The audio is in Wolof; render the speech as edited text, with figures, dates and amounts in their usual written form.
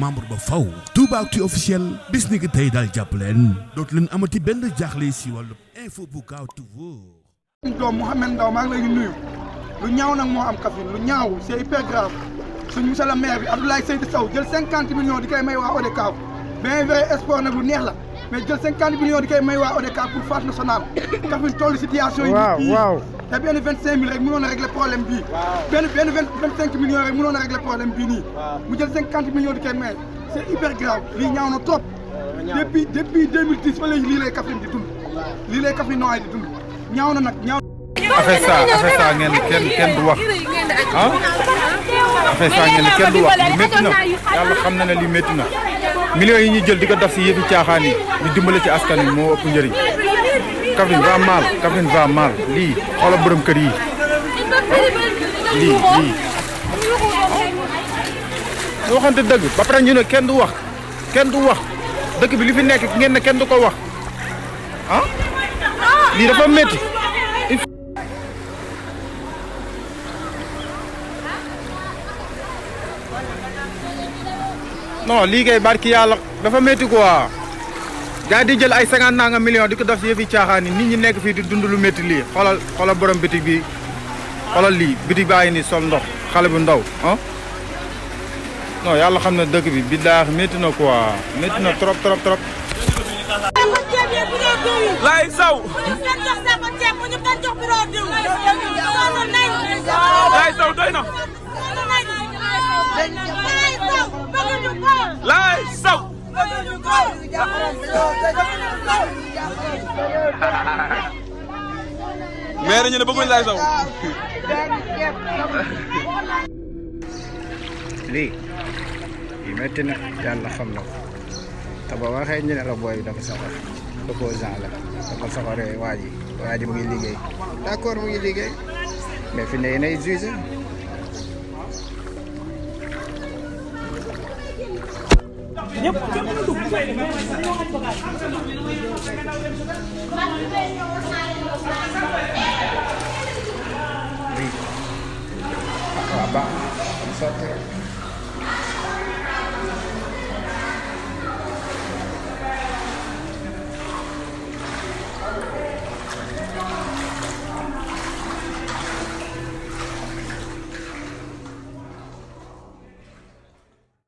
membre ba faw Toubactu officiel bis ni ki tey daal jàpp leen dootu leen amati benn jaaxle si wàllu info bu gaaw te wóor. doom Mouhamed Ndaw maa ngi lay nuyu lu ñaaw nag moo am Kaffrine lu ñaaw c'est hyper grave suñu monsieur le maire bi Abdoulaye Seydou Sow jël 50 millions di koy may waa ODCAV bien vrai sport nag lu neex la mais jël 50 millions di koy may waa ODCAV pour phase nationale Kaffrine toll situation yi waaw te benn 25 000 rek mënoon a régler problème bii benn 25 millions rek mënoon a régler problème bii nii mu jël 50 millions di koy may c'est hyper grave lii ñaaw na trop depuis 2010 ba léegi lii lay Kaffrine di dund lii lay Kaffrine nooy di dund ñaaw na nag ñaaw affaire ça ngeen kenn du wax ah affaire ça ngeen kenn du wax li métti na yàlla xam na ne li métti na millions yi ñuy jël di ko def si yëfi caaxaan yi ñu dimbale ci askan wi moo ëpp njëriñ Kaffrine va mal lii xoolal borom kër yi lii ñu waxante dëgg ba pare ñu ne kenn du wax dëkk bi li fi nekk ngeen ne kenn du ko wax ah lii dafa métti. non lii kay barki yàlla dafa métti quoi gars di jël ay 50 nanga millions di ko def si yëfi caaxaan yi nit ñi nekk fii di dund lu métti lii xoolal borom bitig bi xoolal lii bitig baa ngi nii sol ndox xale bu ndaw ah non yàlla xam na dëkk bi billaahi métti na quoi métti na trop. Laye Sow. Laye Sow doy na. Laye Sow. maire ñu ne bëgguñ Laye Sow. lii métti na yàlla xam na ko te ba waxee ñu ne la booy dafa soxor opposant la dafa soxoree waa ji mu ngi liggéey d'accord mu ngi liggéey mais fi ne nay jugé ñëpp